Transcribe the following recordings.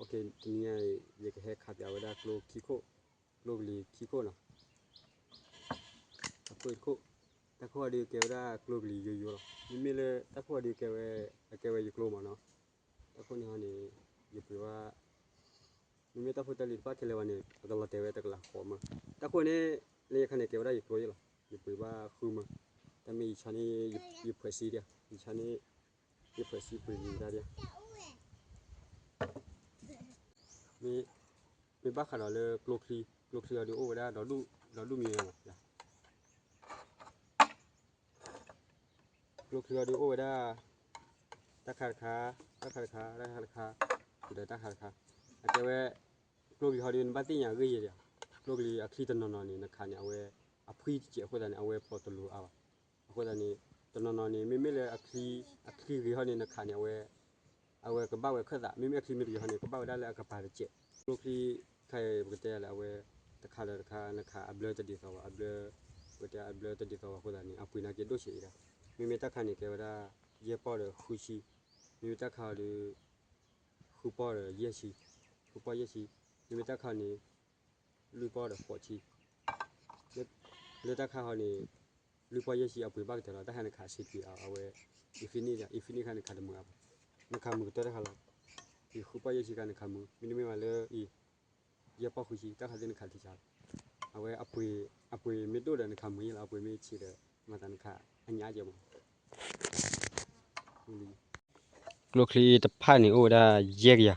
တနံၤညါအံၤ ယကဟဲခးပၠးဝဲဒၣ်ကျိခံခိၣ်, ကျိကလံၤခံခိၣ်နီၤ. အခိၣ်တခိၣ်, တၢ်ခိၣ်ဟီဒုးကဲဝဲဒၣ်ကျိကလံၤယိယိလီၤ. မ့မ့ၢ်လၢတၢ်ခိၣ်ဟီဒုးကဲဝဲ, အကဲဝဲယကျိမးနီၤ. တၢ်ခိၣ်န့ၣ်ဟီန့ၣ် ယပှ့ၤဘၣ်, မ့မ့ၢ်တၢ်ဖိတၢ်လံၤတဖၣ်ခဲလၢာ်ဘၣ်န့ၣ် အကလီၤတဲာ်ဝဲတကလးဃိးမး. တၢ်ခိၣ်န့ၣ် လၢယခါန့ၣ်ကဲဝဲဒၣ်ယကျိယ့ၣ်လီၤ. ယပှ့ၤဘၣ်ဃုမး. တၢ်မ့ၢ်ယဆါန့ၣ် ယဖှဲးစံဒံး, ယဆါန့ၣ် ယဖှဲးစံပှ့ၤဂ့ၤတၢ်ဒံး. မ့ၢ်ဘၣ်ဃးဒီးလၢကျိချံ, ကျိချံအီၤဒုးအိၣ်ဝဲဒၣ် ဒီဒူၣ်မံၤမး. ကျိချံအီၤဒုးအိၣ်ဝဲဒၣ် တၢ်ခါတခါ, တၢ်ခါတခါ, တၢ်ခါတခါ, ဒီးတၢ်ခါတခါ. အကဲဝဲ ကျိကလံၤဟီဒုး နဘၣ်သ့ၣ်ညါအဂ့ၢ်ယဲၢ်ဒံးဧါ. ကျိကလံၤအချံတနီၤနီၤန့ၣ် နခးန့ၣ် အဝဲအဖှံတစဲးအဃိသတးန့ၣ် အဝဲဖျိးတလိၤအါဘၣ်. အဃိသတးန့ၣ် တနီၤနီၤန့ၣ် မ့မ့ၢ်လၢအချံ, အချံဂ့ၤဟီန့ၣ် နခးန့ၣ် အဝဲ, အဝဲကဘၣ်ဝဲခၢၣ်သး, မ့မ့ၢ်အချံမ့ၢ်တဂ့ၤဟီန့ၣ် ကဘၣ်ဝဲဒၣ်လၢအကပၤတစဲး. ကျိချံခါအံၤ ပကတဲယၤလၢအဝဲ တခါဒီးတခါ နခးအဘျၢတဒ်သိးဘၣ်, အဘျၢ, ပကတဲအဘျၢတဒ်သိးဘၣ်အဃိသတးန့ၣ် အပှ့ၤနာ်က့ဒိၣ်ဆံးအံၤဒၣ်. မ့မ့ၢ်တၢ်ခါန့ၣ် ကဲဝဲဒၣ် ယဲၢ်ပီၢ်ဒီးဃုဆံ, မ့မ့ၢ်တၢ်ခါအီၤဒုး ဃုပီၢ်ဒီးယဲၢ်ဆံ, ဃုပီၢ်ယဲၢ်ဆံ, မ့မ့ၢ်တၢ်ခါန့ၣ် လွံၢ်ပီၢ်ဒီးဃိးဆံ. လၢတၢ်ခါဟီန့ၣ် လွံၢ်ပီၢ်ယဲၢ်ဆံအပှ့ၤဘၣ်ကတၢၢ်လီၤ. တၢ်ခါနခးဆံးကွံာ်အီၤ အဝဲ infinity, infinity ခါနခးတမုာ်အါဘၣ်. နခးမုာ်ကတၢၢ်တၢ်ခါလီၤ. ယဃုပီၢ်ယဲၢ်ဆံခါနခးမုာ်, မ့တမ့ၢ်ဘၣ်လၢအံၤ ယဲၢ်ပီၢ်ဃုဆံ တၢ်ခါသ့ၣ်နခးထံဆါလီၤ. အဝဲအပှ့ၤ, အပှ့ၤမ့ၢ်ဒိၣ်ဒီးနခးမုာ်ယဲၢ်လီၤ, အပှ့ၤမ့ၢ်ဆံးဒီး မၤသးနခးအညါကဲမး. ကျိချံတဖၣ်န့ၣ်အိၣ်ဝဲဒၣ်ယဲၢ်ကယၤ,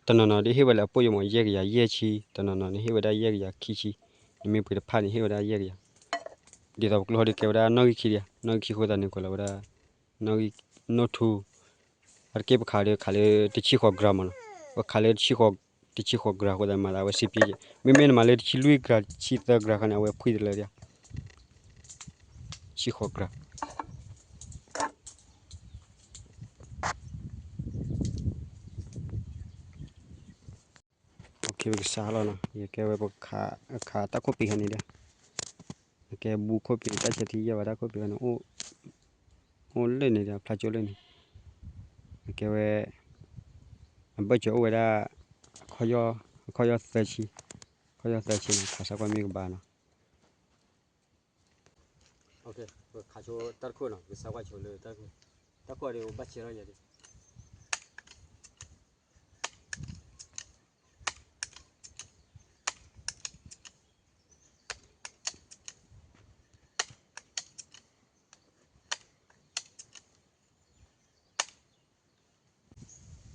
တနီၤနီၤဒ်ဟ့ၣ်ဝဲလၢအပိၢ်ယိာ်မး ယဲၢ်ကယၤယဲၢ်ဆံ, တနီၤနီၤန့ၣ်ဟ့ၣ်ဝဲဒၣ်ယဲၢ်ကယၤခံဆံ, နမ့ၢ်ပှ့ၤတဖၣ်န့ၣ်ဟ့ၣ်ဝဲဒၣ်ယဲၢ်ကယၤ. ဒ်သိးပကျိဟီဒုးကဲဝဲဒၣ်နီၣ်ဂံၢ်ခံဒံးဧါ, နီၣ်ဂံၢ်ခံအဃိသတးန့ၣ် ကွဲးလီၤဝဲဒၣ် နီၣ်ဂံၢ်, နီၣ်ထူ, အတက့ၢ်ပခးဒီးခးလၢတဆံဃိး gram မးနီၤ, ပခးလၢတဆံဃိး, တဆံဃိး gram အဃိသတးန့ၣ် မၤသးအဝဲစ့ပျ့ကဲ, မ့မ့ၢ်နမၤလၢတဆံလွံၢ် gram တဆံသၢ gram ခါန့ၣ် အဝဲဖှံတလၢဒံးဧါ. တဆံဃိး gram. ပကစးလီၤနီၤ, ယကဲဝဲပခး, ခးတၢ်ခိၣ်ပ့ၤဟဲန့ၣ်ဒံး, အကဲဘူးခိၣ်ပ့ၤ တၢ်ဆဲးထံယဲၢ်ဘၣ် တၢ်ခိၣ်ပ့ၤဟဲန့ၣ်, အိၣ်လၢန့ၣ်ဒီး ဖျါကၠိလၢန့ၣ်, အကဲဝဲ, အဘၢၣ်စၢၤအိၣ်ဝဲဒၣ်, အခီၣ်ယီၢ်သၢဆံ, အခီၣ်ယီၢ်သၢဆံန့ၣ် ခးစၢ်ကွၢ်မ့ၢ်ကဘၣ်နီၤ. ပခးဆိတၢ်တခိၣ်နီၤ, ပကစၢ်ကွၢ်ဆိလၢတၢ်တခိၣ်, တၢ်ခိၣ်ဒုးဘၣ်ဆဲးထီၣ်ယဲၢ်ဒံး. ယဆီ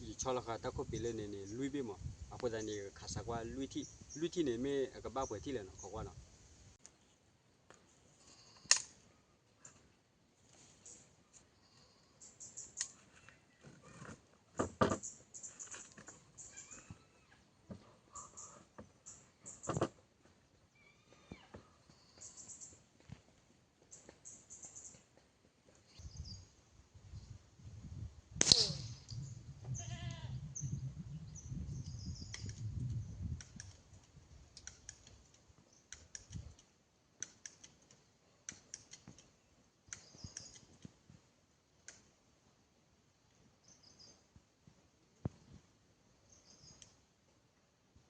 လီၤဃာ်တၢ်ခိၣ်ပ့ၤလၢန့ၣ်န့ၣ် လွံၢ်ဘ့ၣ်မး, အဃိသတးန့ၣ် ခးစၢ်ကွၢ်လွံၢ်ထံၣ်, လွံၢ်ထံၣ်န့ၣ်မ့ၢ်အကဘၣ်ပှဲၤထံၣ်လဲၣ်နီၤ ခီကွၢ်နီၤ.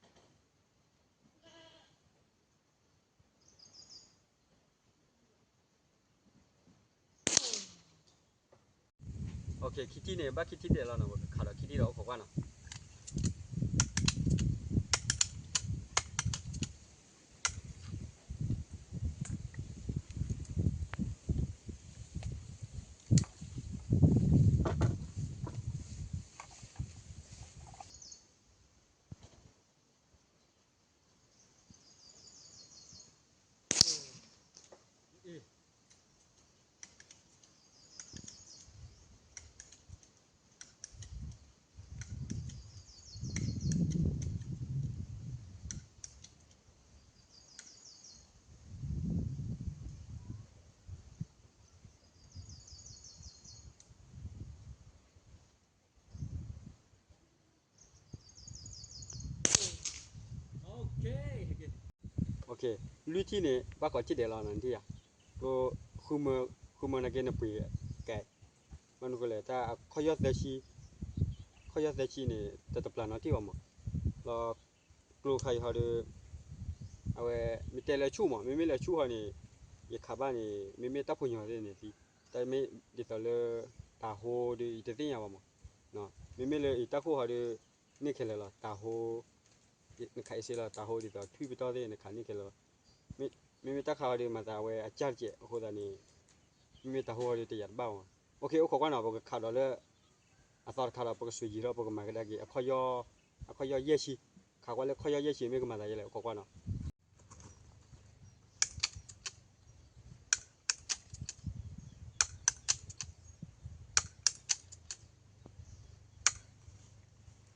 Okay, ခံထံၣ်န့ၣ် ဘၣ်ခံထံၣ်ဒဲးလီၤနီၤ, ပကခးဒီးခံထံၣ်ဒီးအိၣ်ခိးကွၢ်နီၤ. Okay, လွံၢ်ထံၣ်န့ၣ် ဘၣ်ကိးထံၣ်ဒဲးလီၤနီၤ, နထံၣ်ဧါ. ဃုမၢ, ဃုမၢနာ်က့နပှ့ၤကဲ, ဘၣ်မနုၤဃိလဲၣ် တၢ်ခီၣ်ယီၢ်သၢဆံ, ခီၣ် ယီၢ်သၢဆံန့ၣ် တတပျၢ်နီတထံၣ်ဘၣ်မး, ဒီးကျိခါအံၤဟီဒီး အဝဲ မ့ၢ်တဲလၢဆူၣ်မး, မ့မ့ၢ်လၢဆူၣ်ဟီန့ၣ် ယခးဘၣ်န့ၣ် မ့မ့ၢ်တၢ်ဖိညီသ့ၣ်န့ၣ် တမ့ၢ်ဒ်သိးလၢ တၤဟိဒီး ယတသ့ၣ်ညါဘၣ်မး, မ့မ့ၢ်လၢယတၢ်ခိၣ်ဟီဒီး န့ၢ်ခဲလၢာ်လီၤ တၤဟိ, နခးအ့စ့လီၤ တၤဟိဒ်သိးထွံၣ်ပတီၢ်သ့ၣ် နခးန့ၢ်ခဲလၢာ်လီၤ. မ့မ့ၢ်တၢ်ခးဟီဒီး မၤသးအဝဲအကၢ်တကဲးအဃိသတးန့ၣ် မ့မ့ၢ်တၤဟိဟီဒီးတယာ်တဘၣ်မး. အိၣ်ခိးကွၢ်နီၤ ပကခးဒီးလၢ အသီတခါဒီး ပကစူးယံာ်ထီၣ် ပကမၤကဒါက့ၤ အခီၣ်ယီၢ်ယဲၢ်ဆံ, ခးကွၢ်လၢခီၣ်ယီၢ်ယဲၢ်ဆံ မ့ၢ်ကမၤသးယဲလဲၣ် အိၣ်ခိးကွၢ်နီၤ.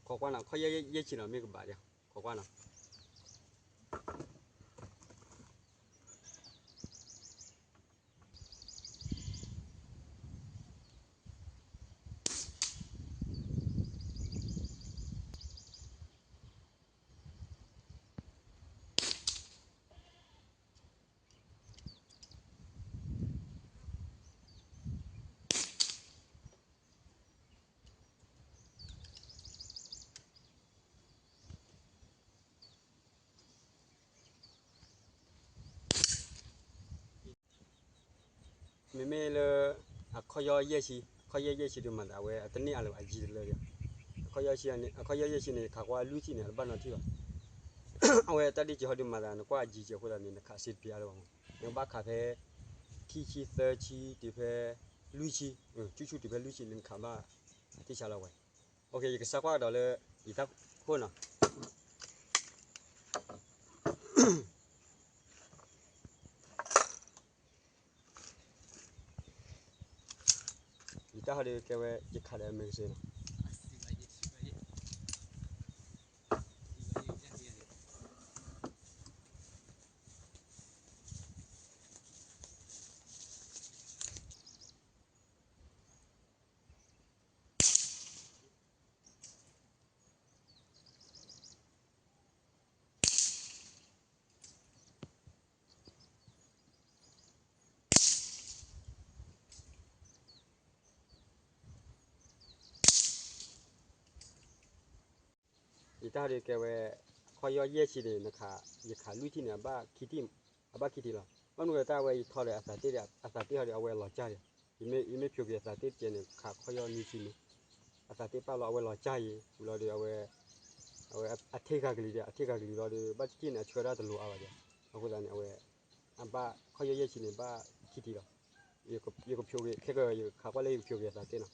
ခိးကွၢ်နီၤ ခီၣ်ယီၢ်ယဲၢ်ဆံနီၤ မ့ၢ်ကဘၣ်ဒံး ခိးကွၢ်နီၤ. မ့မ့ၢ်လၢ အခီၣ်ယီၢ်ယဲၢ်ဆံ, အခီၣ်ယီၢ်ယဲၢ်ဆံဒုးမၤသး အဝဲအတန့ၢ်အလၢၤဘၣ် အယံၤတလၢဒံး. အခီၣ်ယီၢ်ယဲၢ်ဆံန့ၣ် အခီၣ်ယီၢ်ယဲၢ်ဆံန့ၣ် ခးကွၢ်လွံၢ်ထံၣ်န့ၣ် အတဘၣ်နီတထံၣ်ဘၣ်. အဝဲတၢ်ဒ်က့ၤဟီဒုးမၤသး နကွၢ်အယံၤကဲးအဃိသတးန့ၣ် နခးစ့တပျံၤအါလၢၤဘၣ်မး. နကဘၣ်ခးဖဲ ခံဆံ သၢဆံ တုၤဖဲ လွံၢ်ဆံ, ဆူၣ်ဆူၣ်တုၤဖဲလွံၢ်ဆံန့ၣ် နခးဘၣ် အထံၣ်ဆါလီၤဝဲ. ယကစးကွၢ်ကဒီးလၢ ယတၢ်ခိၣ်နီၤ. ယတၢ်ဟီဒုးကဲဝဲ ယခးဒီးအမဲာ်ကစ့နီၤ. ယတၢ်ဟီဒုးကဲဝဲ အခီၣ်ယီၢ်ယဲၢ်ဆံန့ၣ် နခး ယခးလွံၢ်ထံၣ်န့ၣ် အဘၣ်ခံထံၣ်, အဘၣ်ခံထံၣ်လီၤ. ဘၣ်မနုၤဃိတၢ်ဝဲယထီဒီးအသးတ့ၢ်ဒီး အသးတ့ၢ်ဟီဒီး အဝဲလီၤကၢ်ဒီး ယမ့ၢ်ဖျိးက့ၤအသးတ့ၢ်တကဲးန့ၣ် ခးခီၣ်ယီၢ်နွံဆံန့ၣ် အသးတ့ၢ်ပာ်လီၤ အဝဲလီၤကၢ်ယံၤ ဝံၤလီၤဒီး အဝဲ အဝဲအထ့ဂၤကလံၤဒီး အထ့ဂၤကလံၤလီၤဒီး ဘၣ်တထံၣ်န့ၣ် အဆှၢဒၣ်တလိၤအါဘၣ်ဒီး အဃိသတးန့ၣ် အဝဲ အဘၣ်ခီၣ်ယီၢ်ယဲၢ်ဆံန့ၣ် ဘၣ်ခံထံၣ်လီၤ. ယကဖျိးက့ၤ ခဲကၢ ယကခးကွၢ်လၢယကဖျိးက့ၤအသးတ့ၢ်နီၤ.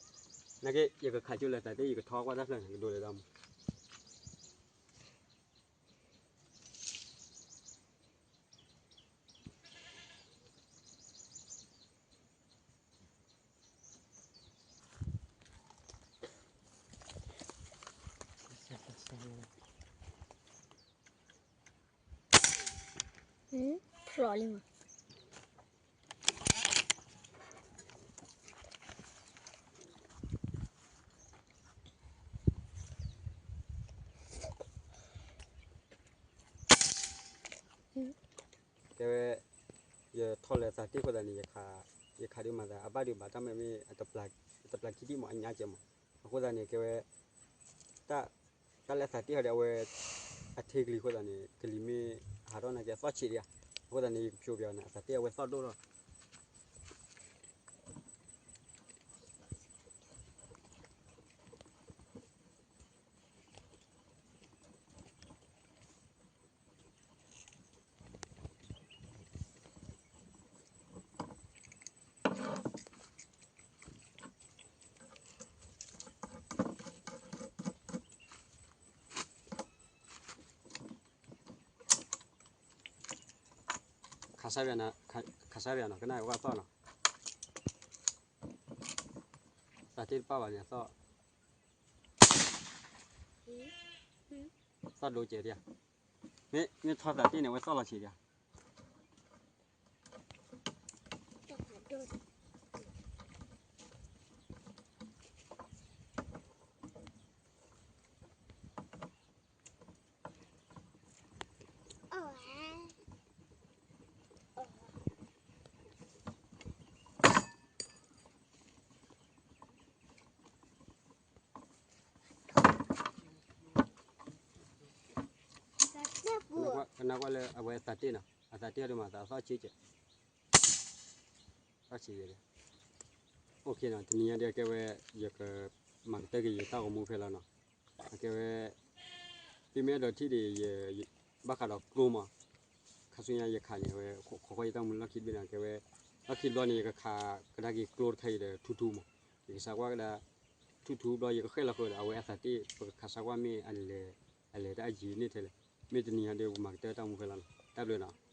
နာ်က့ ယကခးကၠိလၢအသးတ့ၢ် ယကထီကွၢ်တၢ်ဖျၢၣ်န့ၣ် ကဒိးလဲၤဒၣ်မး. ဖျိးလံမး. ကဲဝဲ ယထီၣ်လၢသးတ့ၢ်အဃိသတးန့ၣ် ယခးဒုးမၤသး အဘၣ်ဒုးဘၣ်တၢ်မ့ၢ်မ့ၢ် အတပျၢ်ခံထံၣ်မး အညါကဲးမး. အဃိသတးန့ၣ် ကဲဝဲ တၢ်လၢအသးတ့ၢ်ဟီဒီး အဝဲ အထ့ကလံၤအဃိသတးန့ၣ် ကလံၤမ့ၢ်ဟးထီၣ်နာ်က့ အသီၣ်ဆံးဒံးဧါ. အဃိသတးန့ၣ် ယကဖျိးပၠးန့ၣ် အသးတ့ၢ်အဝဲသီၣ်ဒိၣ်ထီၣ် ခးစၢ်ပၠးနီၤ, ခးစၢ်ပၠးနီၤ, ကနၣ်ဝဲသီၣ်နီၤ, သးတ့ၢ်တပာ်ဘၣ်န့ၣ်သီၣ်, သီၣ်ဒိကဲးဒံးဧါ, မ့ၢ်ထီၣ်သးတ့ၢ်န့ၣ် အဝဲသီၣ်လီၤဆံးဒံးဧါ. ကနၣ်ကွၢ်လၢအဝဲအသးတ့ၢ်နီၤ, အသးတ့ၢ်အဒိၣ်မး အသးသီၣ်ဆံးကဲး, သီၣ်ဆံးကဲး, အိၣ်ခ့နီၤ, တနံၤညါဒီးကဲဝဲ ယက မၤကတၢၢ်က့ၤယတၢ်ဂီၤမူဖဲလီၤနီၤ, အကဲဝဲ သုမ့ၢ်အဲၣ်ဒိးထံၣ်ဒံး ဘၣ်ဃးဒီးကျိမး, ခါဆူညါယခးန့ၣ် အဝဲ ခီဃီယတၢ်မူလီၢ်ခံတဘ့ၣ်န့ၣ် ကဲဝဲ လီၢ်ခံဘျီန့ၣ် ယကခးကဒါက့ၤကျိတခါအံၤဒီး ထူထူမး, ယကစးကွၢ်ကဒါ ထူထူဘျီ ယကဃဲၣ်လီၤဃုာ်ဒီး အဝဲအသးတ့ၢ် ပကခးစးကွၢ်မ့ၢ် အလဲၤတၢ်အယံၤန့ၣ်ထဲလဲၣ်, မ့ၢ်တနံၤညါဒီး ပမၤကတၢၢ်တၢ်မူဖဲလီၤနီၤ, တၢ်ဘျုးနီၤ.